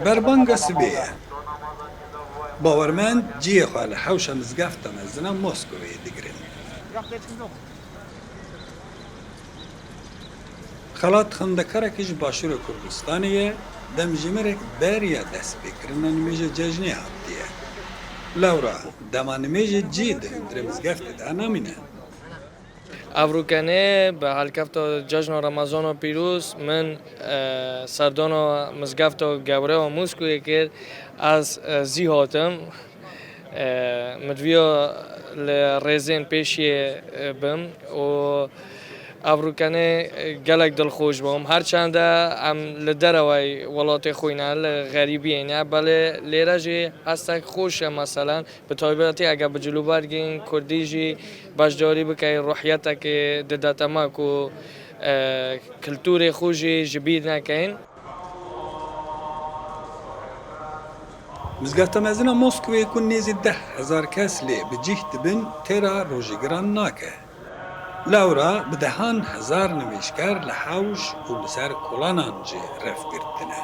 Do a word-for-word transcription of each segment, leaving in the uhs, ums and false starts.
Berbanga sibê ye. Bawermend cihê xwe li hewşa Mizgefta Mezin a Moskowê digirin. Xelat xwendekarekî ji Başûra Kurdistanê ye, demjimêrek beriya destpêkirina nimêja cejnê hatiye. Lewra dema nimêjê cî di hundirê mizgeftê de namîne. Ev rûkenê bi helkefta Cejna Remezana Pîroz min, e, serdana mizgefta gewre a Moskowê kir. Ez, e, zî hatim. E, min diviya li rêzên pêşiyê, e, bim û ev rûkenê, e, gelek dilxweş bûm. Her çende em li derewey welatê xwe ne, li xerîbiyê ne, belê lêre jî hestek xweş e, meselen. Bi taybetî eger bi cilûbergên kurdî jî beşdarî bike, ruhiyetekê dide te me ku, e, kulturê xwe jî ji bîr nekin. Mizgefta Mezin a Moskowê ku nêzî deh hezar kes lê bi cih dibin, têra rojîgiran nake. Lewra bi dehan hezar nimêjker li hewş û li ser kolanan jî ref girtine.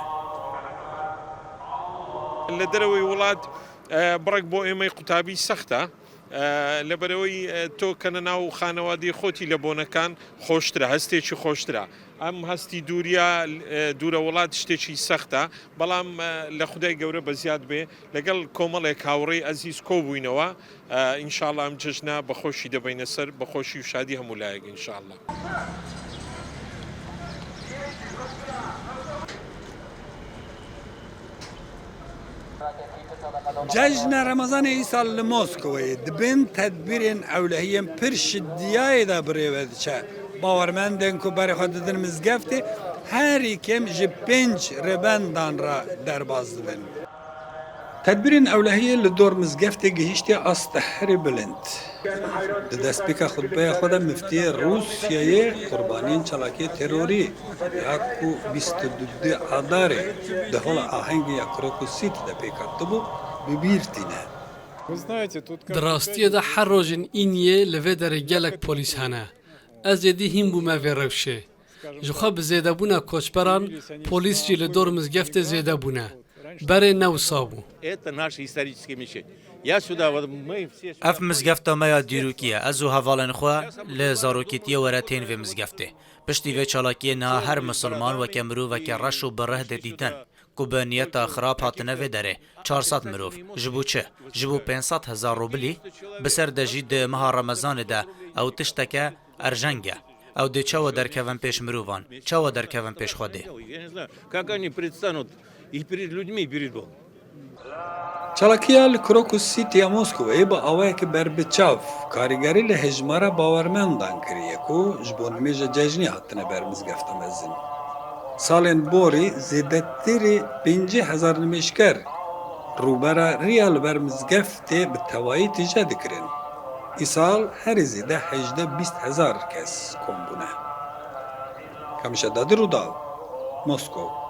Li dereweyî welat, e, birek bo êmey qutabî sext e. E, li bereweyî, e, to kene nav xanewadî xotî lê bonekan xweştir e, hestê çi xweştir e. Em hestî dûriya, e, dûre welat tiştê çi sext e. Belam, e, li Xwedê gewre beziyad bê. Legel komelek hawrê ezîz ko bûynewa. E, înşallah em cejna bi xweşî dibeyne ser, bi xweşî û şadî hemû layek înşallah. Cejna Remezanê îsal li Moskowayê di bin tedbîrên ewlehiyên pir şidiyayê de bi rê ve diçe. Bawermendên ku berê xwe didin mizgeftê, herî kêm ji pênc rêbendan re derbas dibin. Tedbîrên ewlehiyê li dor mizgeftê gihîştiye asta herî bilind. Di destpêka xutbeya xwe de miftiyê Rûsyayê qurbaniyên çalakiyê terorî ya ku bîst û du Adarê di hola ahengê ya Krokus City de pêk hatibû, bi bîr tîne. Di rastiyê de her rojên îniyê li vê derê gelek polîs hene. Ez êdî hîn bûme vê rewşê. Ji xwe bi zêdebûna koçberan, polîs jî li dor mizgeftê zêde bûne. Berê ne wisa bû. Ev mizgefta me ya dîrokî ye. Ez û hevalên xwe li zarokîtiyê were tên vê mizgeftê. Piştî vê çalakiyê niha her misilman weke miroveke reş û bi rih de dîtin, ku bi niyeta xirab hatine vê derê. Çar sed mirov. Ji bo çi? Ji bo pênc sed hezar rubilî? Bi ser de jî di meha Remezanê de ew tişteke erjeng e. Ew dê çawa derkevin pêş mirovan? Çawa derkevin pêş Xwedê? Как они предстанут и перед людьми, и перед Богом? Çalakiya li Krokus City ya Moskowayê bi awayekî berbiçav karîgerî li hejmara bawermendan kiriye ku ji bo nimêja cejnê hatine ber mizgefta mezin. Salên borî zêdetirî pêncî hezar nimêjker rûbera riya li ber mizgeftê bi tevayî tije dikirin. Îsal herî zêde hejdeh bîst hezar kes kom bûne. Kamişa Dadir û Daw, Moskow.